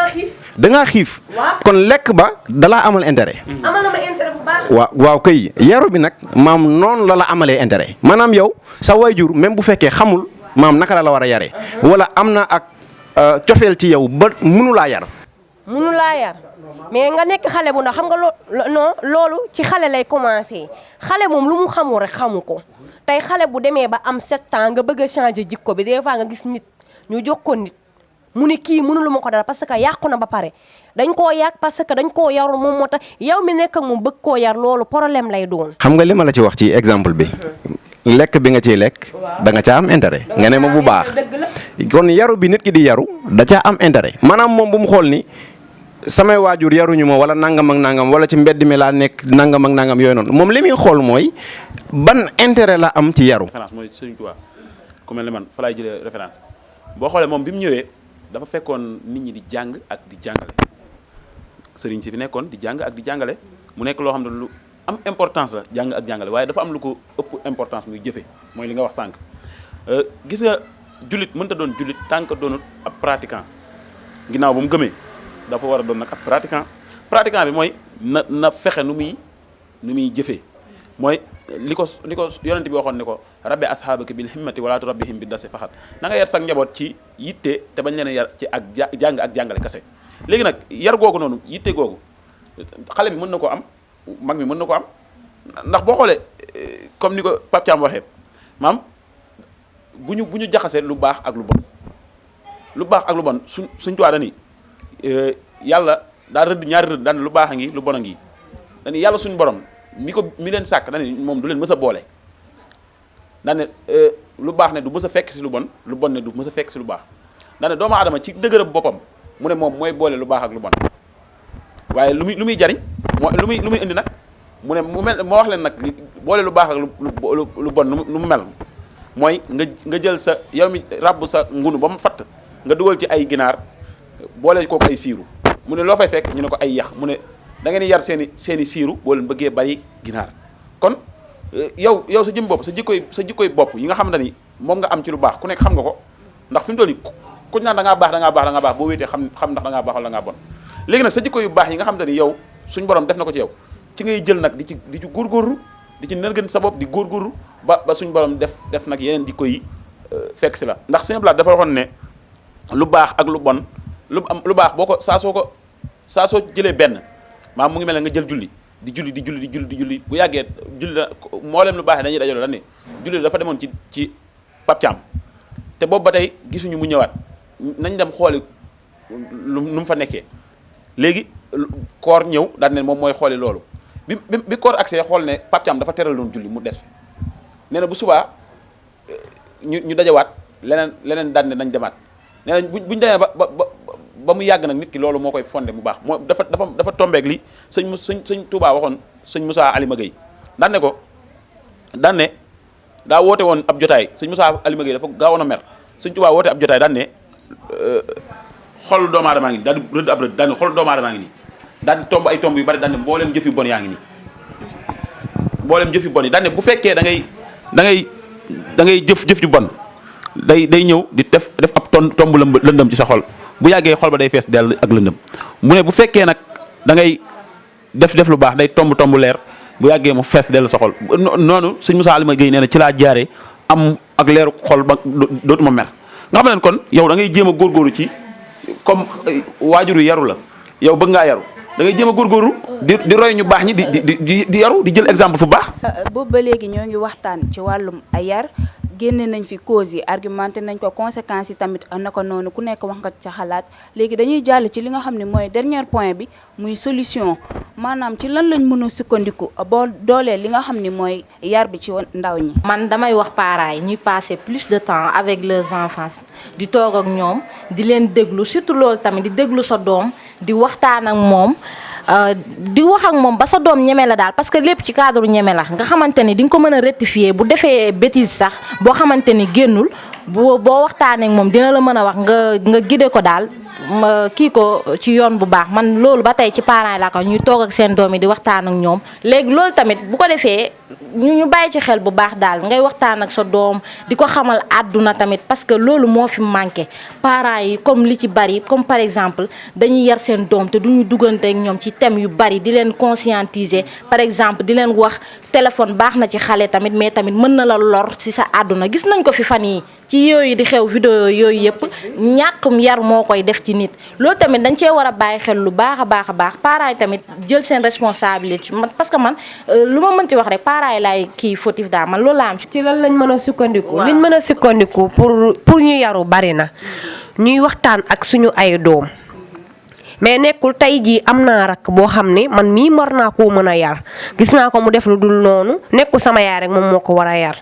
da ngaa xiif. kon lekk ba dalaa amal intérêt. amal na ma intérêt bu baax. waaw kay yaru bi nag maam noonu la amalee intérêt maanaam yow sa waajur même bu fekkee xamul maam naka la war a yaree wala am na ak cofeel ci yow ba mënu laa yar. mënu laa yar mais nga nekk xale bu ndax xam nga loolu ci xale lay commencé xale moom lu mu xamul rek xamu ko tey xale bu demee ba am 7 ans nga bëgg a changer jikko bi des fois nga gis nit ñu jox ko nit mu ne kii mënulu ma ko dara parce que yàqu na ba pare dañ koo yàq parce que dañ koo yarul moom moo tax yow mi nekk ak moom bëgg koo yar loolu problème lay doon. xam nga li ma la ci wax ci exemple bi lekk bi nga ciy lekk da nga caa am intérêt nga ne ma bu baax kon yaru bi nit ki di yaru da caa am intérêt maanaam moom bu mu xool ni samay waajur yaruñu ma wala nangam ak nangam wala ci mbedd mi laa nekk nangam ak nangam yooyu noonu moom li muy xool mooy ban intérêt la am ci yaru. référence mooy Sëriñ Tuubaa ku mel ne man fa laay jëlee référence boo xoolee moom bi mu ñëwee dafa fekkoon nit ñi di jàng ak di jàngale sëriñ si fi nekkoon di jàng ak di jàngale mu nekk loo xam ne lu am importance la jàng ak jàngale waaye dafa am lu ko ëpp importance muy jëfe mooy li nga wax sànq gis nga jullit mënta doon jullit tant que doonut ab pratiquant ginnaaw ba mu gëmee dafa war a doon nag ab pratiquant bi mooy na fexe nu muy jëfee mooy li ko yonent bi waxoon ne ko rabbi ashaabaka bil himmati wala turabbihim bi dasi faxat na nga yar sax njaboot ci yitte te bañ leen a yar ci ak jàng ak jàngale kese léegi nag yar googu noonu yitte googu xale bi mën na koo am mag mi mën na ko am ndax boo xoolee comme ni ko Pape Thiam waxee maam bu ñu jaxasee lu baax ak lu bon suñ tuwaa dani yàlla daa rëdd ñaari rëdd daan lu baax a ngi lu bon a ngi dani yàlla suñu borom mi leen sàkk dani moom du leen mës a boole daan ne lu baax ne du mës a fekk si lu bon ne du mës a fekk si lu baax daan ne doomu aadama ci dëgërëb boppam mu ne moom mooy boole lu baax ak lu bon waaye lu muy jariñ moo lu muy indi nag mu ne mu mel moo wax leen nag boole lu baax ak lu bon lu mu mel mooy nga jël sa yow mi ràbb sa ngunu ba mu fatt nga dugal ci ay ginaar boole kooku ay siiru mu ne loo fay fekk ñu ne ko ay yax mu ne da ngeen yar seeni siiru boo leen bëggee bari ginaar kon yow sa jëm bopp sa jikkoy bopp yi nga xam ne ni moom nga am ci lu baax ku nekk xam nga ko ndax fi mu toll nii ku ñu naan da ngaa baax boo wéetee xam ndax da ngaa baax wala da ngaa bon léegi nag sa jikko yu baax yi nga xam te ni yow suñu borom def na ko ci yow ci ngay jël nag di ci góorgóorlu di ci nërgën sa bopp di góorgóorlu ba suñu borom def nag yeneen jikko yi fekk si la ndax Sëñ Blaat dafa waxoon ne lu baax ak lu bon lu baax boo ko saa soo jëlee benn maam mu ngi mel ne nga jël julli di julli bu yàggee julli da mboolem lu baax dañuy dajaloo dañ ne julli dafa demoon ci Pape Thiam te boobu ba tey gisuñu mu ñëwaat nañ dem xooli nu mu fa nekkee léegi koor ñëw daal ne moom mooy xooli loolu bi koor accès xool ne Pape Thiam dafa teral doon julli mu des fi nee na bu subaa ñu dajawaat leneen daal ne nañ demaat nee na buñ demee ba mu yàgg nag nit ki loolu moo koy fondé mu baax moo dafa tombeeg li sëñ Touba waxoon sëñ Moussa Alima Gueye daan ne daa woote woon ab jotaay sëñ Moussa Alima Gueye dafa gaawoon a mer sëñ Touba woote ab jotaay daan ne xol doomu aadama ngi nii daal di rëdd ab rëdd daal ne xol doomu aadama ngi nii daal di tomb ay tomb yu bari daal ne mbooleem jëf yu bon yaa ngi nii mbooleem jëf yu bon yi daal ne bu fekkee da ngay jëf ju bon day ñëw di def ab tomb lëndëm ci sa xol bu yàggee xol ba day fees dell ak lëndëm mu ne bu fekkee nag da ngay def lu baax day tomb leer bu yàggee mu fees dell sa xol noonu sëñ Moussa Alima Gueye nee na ci laa jaaree am ak leeru xol ba dootuma mer nga xam ne kon yow da ngay jéem a góorgóorlu ci comme waajur yu yaru la yow bëgg ngaa yaru da ngay jéem a góorgóorlu di roy ñu baax ñi di yaru di jël exemple fu baax. boobu ba léegi ñoo ngi waxtaan ci wàllum ay yar génne nañ fi cause yi argumenté nañ ko conséquences yi tamit naka noonu ku nekk wax nga ca xalaat léegi dañuy jàll ci li nga xam ne mooy dernier point bi muy solution maanaam ci lan lañ mën a sukkandiku boo doolee li nga xam ne mooy yar bi ci ndaw ñi. man damay wax parents yi ñuy passer plus de temps avec leurs enfants di toog ak ñoom di leen déglu surtout loolu tamit di déglu sa doom di waxtaan ak moom. di wax ak moom ba sa doom ñeme la daal parce que lépp ci cadre ñeme la nga xamante ni di nga ko mën a rectifier bu defee bêtise sax boo xamante ni génnul boo waxtaanee ak moom dina la mën a wax nga guider ko daal kii ko ci yoon bu baax man loolu ba tey ci parents yi laa ko ñuy toog ak seen doom yi di waxtaan ak ñoom léegi loolu tamit bu ko defee ñu bàyyi ci xel bu baax daal ngay waxtaan ak sa doom di ko xamal àdduna tamit parce que loolu moo fi manqué parents yi comme li ci bari comme par exemple dañuy yar seen doom te duñu duggante ak ñoom ci thème yu bari di leen conscientiser par exemple di leen wax téléphone baax na ci xale tamit mais tamit mën na la lor ci sa àdduna gis nañ ko fi fan yi ci yooyu di xew vidéo yooyu yëpp ñàkkum yar moo koy def ci nit loolu tamit dañ cee war a bàyyi xel lu baax a baax parents yi tamit jël seen responsabilité parce que man lu ma mënti wax rek parents yi laay kii fautif daal man loolu laa am ci lan lañ mën a sukkandiku liñ mën a sukkandiku pour ñu yaru bari na ñuy waxtaan ak suñu ay doom mais nekkul tey jii am naa rakk boo xam ne man mii war naa koo mën a yar gis naa ko mu def lu dul noonu nekkul sama yaay rek moom moo ko war a yar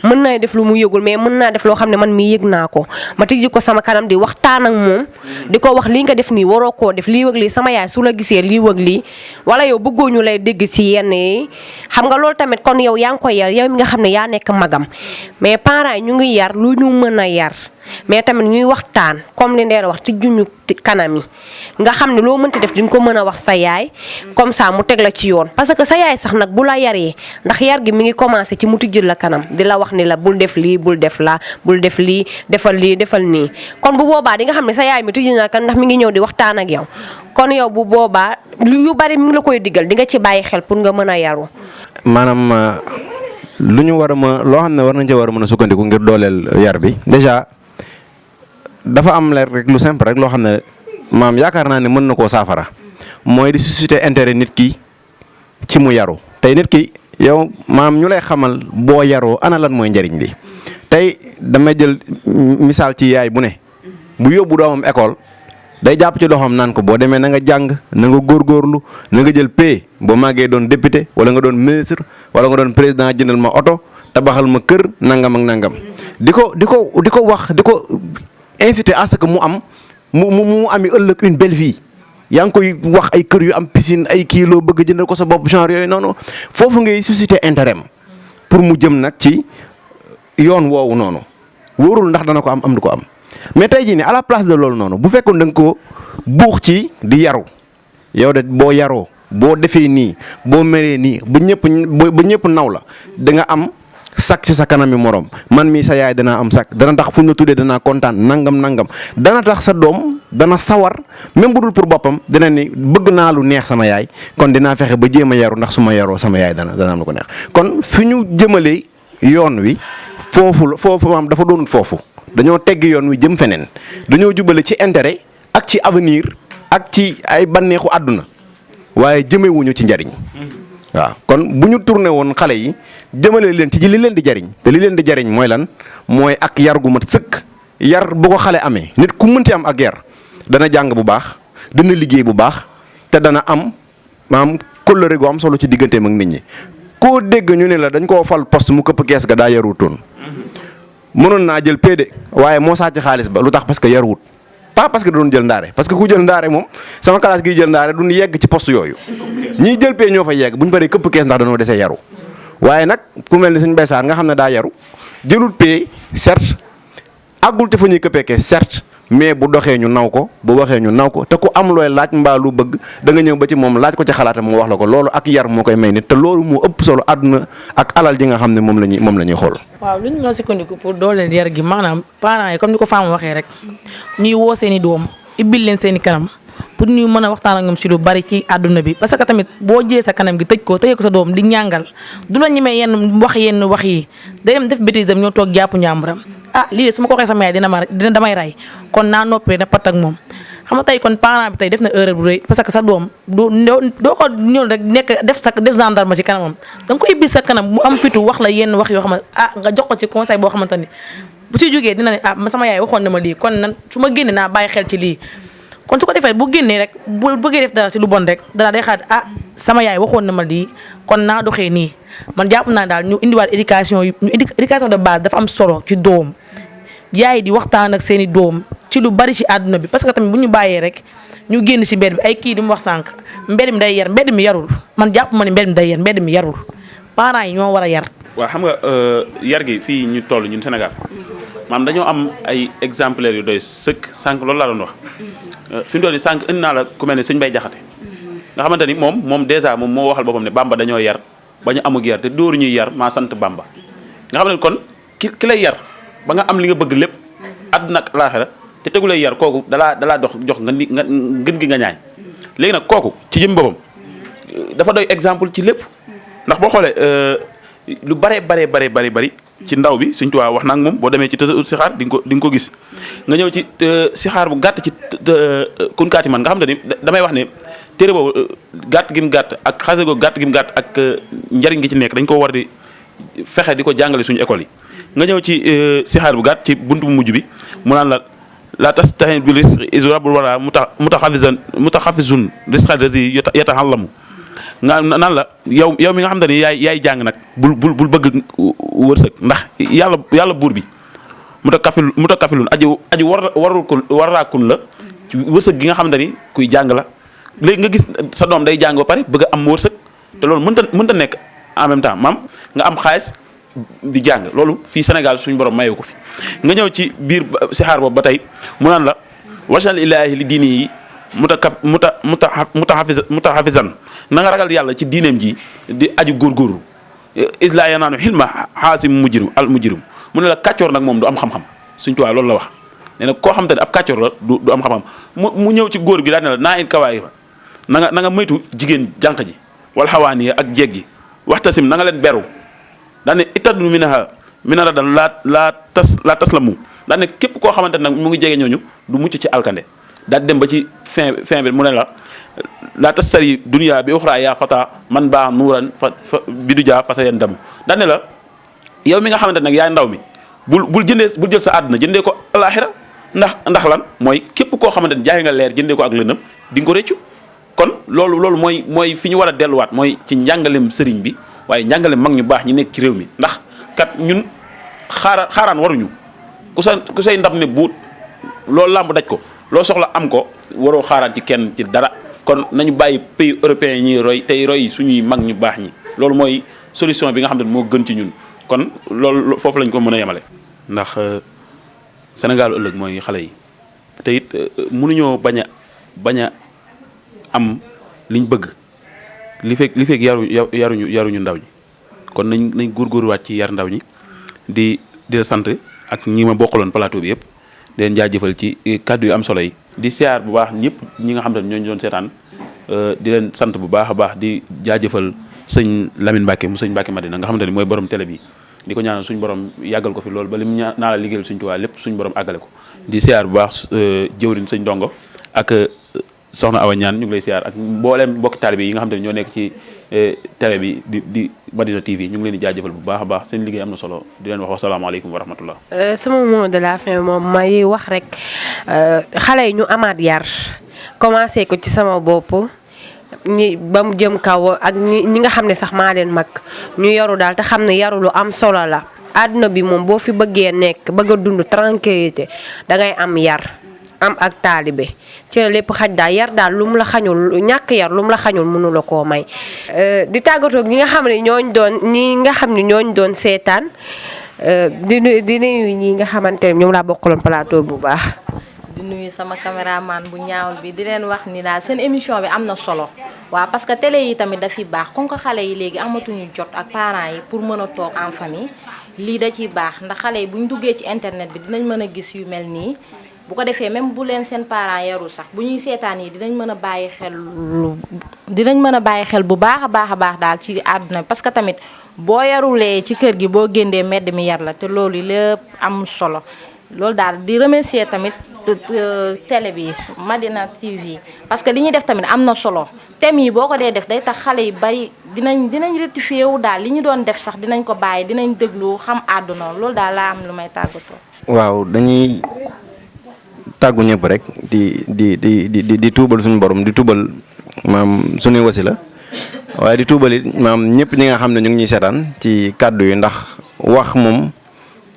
mën naa def lu mu yëgul mais mën naa def loo xam ne man mii yëg naa ko ma tijji ko sama kanam di waxtaan ak moom di ko wax lii nga def nii waroo koo def lii wëg lii sama yaay su la gisee lii wëg lii wala yow bëggoo ñu lay dégg ci yenn yi xam nga loolu tamit kon yow yaa ngi koy yar yow mi nga xam ne yaa nekk magam mais parents yi ñu ngi yar lu ñu mën a yar mais tamit ñuy waxtaan comme li Ndella wax tijjuñu kanam yi nga xam ne loo mënti def di nga ko mën a wax sa yaay comme ça mu teg la ci yoon parce que sa yaay sax nag bu la yaree ndax yar gi mi ngi commencé ci mu tijjul la kanam di la wax ni la bul def lii bul def la bul def lii defal nii kon bu boobaa di nga xam ne sa yaay mi tijji na kan ndax mi ngi ñëw di waxtaan ak yow kon yow bu boobaa yu bari mi ngi la koy diggal di nga ci bàyyi xel pour nga mën a yaru. maanaam lu ñu war a mën loo xam ne war nañ ci war a mën a sukkandiku ngir dooleel yar bi déjà dafa am leer rek lu simple rek loo xam ne maam yaakaar naa ne mën na koo saafara mooy di susciter intérêt nit ki ci mu yaru tey nit ki yow maam ñu lay xamal boo yaroo ana lan mooy njariñ li tey damay jël misaal ci yaay bu ne bu yóbbu doomam école day jàpp ci loxoom naan ko boo demee na nga jàng na nga góorgóorlu na nga jël paie boo màggee doon député wala nga doon ministre wala nga doon président jëndal ma oto tabaxal ma kër nangam ak nangam di ko wax di ko inciter à ce que mu ami ëllëg une belle vie yaa ngi koy wax ay kër yu am piscine ay kii loo bëgg jëndal ko sa bopp genre yooyu noonu foofu ngay susciter intérêt pour mu jëm nag ci yoon woowu noonu wóorul ndax dana ko am du ko am mais tey jii nii à la place de loolu noonu bu fekkoon da nga ko buux ci di yaru yow de boo yaroo boo defee nii boo meree nii ba ñëpp naw la da nga am sak ci sa kanami morom man mii sa yaay danaa am sak dana tax fu ñu la tuddee danaa kontaan nangam dana tax sa doom dana sawar même bu dul pour boppam dina ni bëgg naa lu neex sama yaay kon dinaa fexe ba jéem a yaru ndax su ma yaroo sama yaay dana am lu ko neex kon fi ñu jëmalee yoon wi foofu maam dafa doonul foofu dañoo tegg yoon wi jëm feneen dañoo jubale ci intérêt ak ci avenir ak ci ay banneexu àdduna waaye jëmewuñu ci njariñ waaw kon bu ñu tourné woon xale yi jëmale leen ci li leen di jariñ te li leen di jariñ mooy lan mooy ak yar gu mat sëkk yar bu ko xale amee nit ku mënti am ak yar dana jàng bu baax dana liggéey bu baax te dana am maanaam kóllëre gu am solo ci digganteem ak nit ñi koo dégg ñu ne la dañ koo fal poste mu këpp kees ga daa yarutoon mënoon naa jël PD waaye moo sàcc xaalis ba lu tax parce que yaruwut pas parce que da doon jël ndaare parce que ku jël ndaare moom sama classe gi jël ndaare duñ yegg ci poste yooyu ñiy jël pee ñoo fa yegg bu ñu paree këpp kees ndax dañoo desee yaru waaye nag ku mel ni suñ baysaar nga xam ne daa yaru jëlul pee certes àggul te fa ñuy këppee kees certes mais bu doxee ñu naw ko bu waxee ñu naw ko te ku am looy laaj mbaa lu bëgg da nga ñëw ba ci moom laaj ko ci xalaatam mu wax la ko loolu ak yar moo koy may nit te loolu moo ëpp solo àdduna ak alal ji nga xam ne moom la ñuy xool. waaw lu ñu mën a sukkandiku pour dooleel yar gi maanaam parents yi comme ni ko Fama waxee rek ñuy woo seen i doom ibbil leen seen i kanam pour ñu mën a waxtaan ak ñoom ci lu bari ci àdduna bi parce que tamit boo jëlee sa kanam gi tëj ko tëjee ko sa doom di ñàngal du la ñemee yenn wax yi day dem def bêtise dem ñoo toog jàpp ñàmburam ah lii de su ma ko waxee sama yaay dina damay rey kon naa noppee na pat ak moom xam nga tey kon parent bi tey def na erreur bu rëy parce que sa doom doo ko ñëw rek nekk def gendarme ci kanamam da nga ko ibbi sa kanam mu am fitu wax la yenn wax yoo xamante nga jox ko ci conseil boo xamante ni bu ci jógee dina ne sama yaay waxoon na ma lii kon nan su ma génnee naa bàyyi xel ci lii kon su ko defee bu génnee rek bu bëggee def dara ci lu bon rek danaa day xaar sama yaay waxoon na ma lii kon naa doxee nii man jàpp naa daal ñu indiwaat éducation de base dafa am solo ci doom yaay di waxtaan ak seen i doom ci lu bari ci àdduna bi parce que tamit bu ñu bàyyee rek ñu génn ci mbedd bi ay kii di mu wax sànq mbedd mi day yar mbedd mi yarul man jàpp ma ne mbedd mi day yar mbedd mi yarul parents yi ñoo war a yar. waaw xam nga yar gi fii ñu toll ñun Sénégal maam dañoo am ay exemplaires yu doy sëkk sànq loolu laa doon wax fi mu toll nii sànq indi naa la ku mel ne sëñ Bay Jaxate nga xamante ni moom dèjà moom moo waxal boppam ne Bamba dañoo yar ba ñu amug yar te dóoru ñuy yar maa sant Bamba nga xam ne kon ki lay yar ba nga am li nga bëgg lépp àdduna ak laaxira te tegu lay yar kooku dalaa jox nga ngën gi nga ñaay léegi nag kooku ci jëm boppam dafa doy exemple ci lépp ndax boo xoolee lu bari ci ndaw bi Sëñ Tuubaa wax na ak moom boo demee ci tësa ut sixaar di nga ko gis nga ñëw ci sixaar bu gàtt ci kunkaati man nga xam te ni damay wax ne téere boobu gàtt gi mu gàtt ak xase go gàtt gi mu gàtt ak njariñ gi ci nekk dañ ko war di fexe di ko jàngale suñu école yi nga ñëw ci sixaar bu gàtt ci buntu bu mujj bi mu naan la tastahin bi risqi is rabbul wala mutaxafizun risqa lazi yatahallamu nga naan la yow mi nga xam te ni yaay jàng nag bul bëgg wërsëg ndax yàlla buur bi mutakafilun aji warraa kun la ci wërsëg gi nga xam te ni kuy jàng la léegi nga gis sa doom day jàng ba pare bëgg a am wërsëg te loolu mënta nekk en même temps maam nga am xaalis di jàng loolu fii Sénégal suñu borom mayewu ko fi nga ñëw ci biir sixaar boobu ba tey mu naan la wajal ilaahi li diini yi mutahafizan na nga ragal yàlla ci diineem ji di aju góorgóorlu islaa yanaanu xilma xaasim mujrim al mujrim mu ne la kàccoor nag moom du am xam-xam Sëñ Tuubaa loolu la wax nee na koo xam te ne ab kàccoor la du am xam-xam mu ñëw ci góor gi daal ne la naa in kawaay fa na nga moytu jigéen jànq ji wal xawaani ak jeeg ji waxtasim na nga leen beru daan ne itadnu mina radan laa tas la mu daan ne képp koo xamante nag mu ngi jege ñooñu du mucc ci alkande daal dem ba ci fin bi mu ne la tastari dunya bi uxra yaa fata man baa nuuran fa bi du jaa fasa yen damu daan ne la yow mi nga xamante nag yaay ndaw mi bul jël sa àdduna jëndee ko alaxira ndax lan mooy képp koo xamante ne jaay nga leer jëndee ko ak lëndëm di nga ko réccu kon loolu mooy fi ñu war a delluwaat mooy ci njàngalem sëriñ bi waaye njàngalem mag ñu baax ñi nekk ci réew mi ndax kat ñun xaaraan waruñu ku say ndab ne buut loolu làmb daj ko loo soxla am ko waroo xaaraan ci kenn ci dara kon nañu bàyyi pays européens yi ñuy roy tey roy suñuy mag ñu baax ñi loolu mooy solution bi nga xam ne moo gën ci ñun kon loolu foofu lañ ko mën a yemale. ndax Sénégal ëllëg mooy xale yi te it mënuñoo bañ a am liñ bëgg li fekk yaruñu ndaw ñi kon nañ góorgóorluwaat ci yar ndaw ñi di la sant ak ñi ma bokkaloon plateau bi yëpp di leen jaajëfal ci kàddu yu am solo yi di siyaar bu baax ñëpp ñi nga xam ne ñooñu doon seetaan di leen sant bu baax a baax di jaajëfal sëñ Lamine Mbacke mu sëñ Mbacke Madina nga xamante ni mooy borom télé bi di ko ñaanal suñu borom yàggal ko fi loolu ba li mu naa la liggéeyal suñu Tuubaa lépp suñu borom àggale ko di siyaar bu baax jëwriñ sëñ Ndongo ak soxna Awa Ñaan ñu ngi lay siyaar ak mbooleem mbokki taalibe yi nga xam ne ñoo nekk ci télé bi di Madina TV ñu ngi leen di jaajëfal bu baax a baax seen liggéey am na solo di leen wax wasalaamaaleykum wa rahmatullah. sama mot de la fin moom may wax rek xale yi ñu amaat yar commencé ko ci sama bopp ñi ba mu jëm kaw ak ñi nga xam ne sax maa leen mag ñu yaru daal te xam ne yaru lu am solo la. àdduna bi moom boo fi bëggee nekk bëgg a dund tranquillité dangay am yar am ak taalibe ci la lépp xaj daal yar daal lu mu la xañul ñàkk yar lu mu la xañul mënu la koo may. di tàggatoo ñi nga xam ne ñooñ doon seetaan di nuyu ñi nga xamante ne ñoom laa bokkaloon plateau bu baax. di nuyu sama caméraman bu ñaawul bi di leen wax ni daal seen émission bi am na solo waaw parce que télé yi tamit dafiy baax comme que xale yi léegi amatuñu jot ak parents yi pour mën a toog en famille lii da ciy baax ndax xale yi bu ñu duggee ci internet bi dinañ mën a gis yu mel nii bu ko defee même bu leen seen parents yarul sax bu ñuy seetaan yi dinañ mën a bàyyi xel bu baax a baax daal ci àdduna bi parce que tamit boo yarulee ci kër gi boo génnee mbedd mi yar la te loolu lépp am solo loolu daal di remercier tamit télé bi Madina TV parce que li ñuy def tamit am na solo thème yi boo ko dee def day tax xale yi bari dinañ rectifier wu daal li ñu doon def sax dinañ ko bàyyi dinañ déglu xam àdduna loolu daal laa am lu may tàggatoo. waaw dañuy tàggu ñëpp rek di tuubal suñu borom di tuubal maam suñuy wasila waaye di tuubal it maam ñëpp ñi nga xam ne ñu ngi ñuy seetaan ci kàddu yi ndax wax moom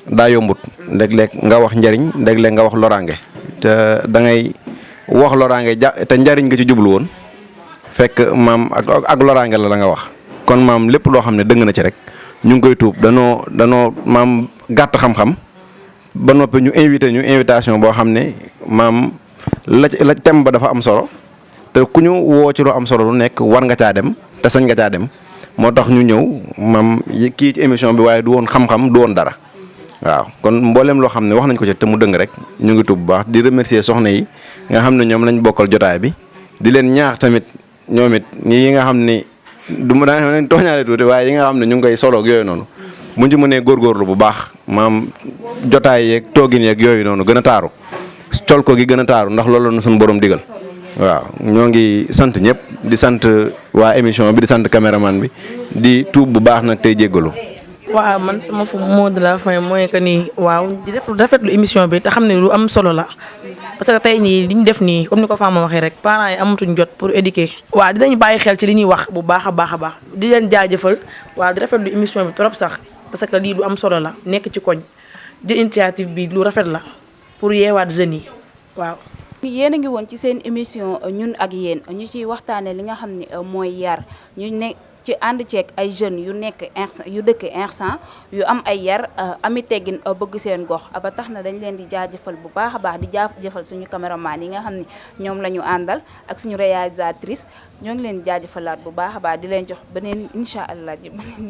daa yombut léeg-léeg nga wax njariñ léeg-léeg nga wax loraange te da ngay wax loraange te njariñ nga ci jublu woon fekk maam ak loraange la nga wax kon maam lépp loo xam ne dëng na ci rek ñu ngi koy tuub danoo maam gàtt xam-xam ba noppi ñu invité ñu invitation boo xam ne maam la thème ba dafa am solo te ku ñu woo ci lu am solo lu nekk war nga caa dem te sañ nga caa dem moo tax ñu ñëw maam kii ci émission bi waaye du woon xam-xam du woon dara waaw kon mboolem loo xam ne wax nañ ko ci te mu dëng rek ñu ngi tuub bu baax di remercier soxna yi nga xam ne ñoom lañ bokkal jotaay bi di leen ñaax tamit ñoom it yi nga xam ne du ma daan leen tooñaale tuuti waaye yi nga xam ne ñu ngi koy soloog yooyu noonu buñ ci mënee góorgóorlu bu baax maam jotaay yeeg toogin yeeg yooyu noonu gën a taaru col ko gi gën a taaru ndax loolu la suñu borom digal waaw ñoo ngi sant ñëpp di sant waa émission bi di sant caméraman bi di tuub bu baax nag tey jéggalu. waaw man sama mot de la fin mooy que ni waaw di def rafetlu émission bi te xam ne lu am solo la parce que tey nii li ñu def nii comme ni ko Fama waxee rek parents yi amatuñ jot pour éduquer. waaw dinañ bàyyi xel ci li ñuy wax bu baax a baax di leen jaajëfal waaw di rafetlu émission bi trop sax parce que lii lu am solo la nekk ci koñ di initiative bi lu rafet la pour yeewaat jeunes yi waaw. yéen a ngi woon ci seen émission ñun ak yéen ñu ciy waxtaanee li nga xam ne mooy yar ñu ne ci ànd ceeg ay jeunes yu dëkk Hersent yu am ay yar ami teggin bëgg seen gox ba tax na dañ leen di jaajëfal bu baax a baax di jaajëfal suñu caméraman yi nga xam ne ñoom la ñu àndal ak suñu réalisatrice ñoo ngi leen di jaajëfalaat bu baax a baax di leen jox beneen incha allah ji beneen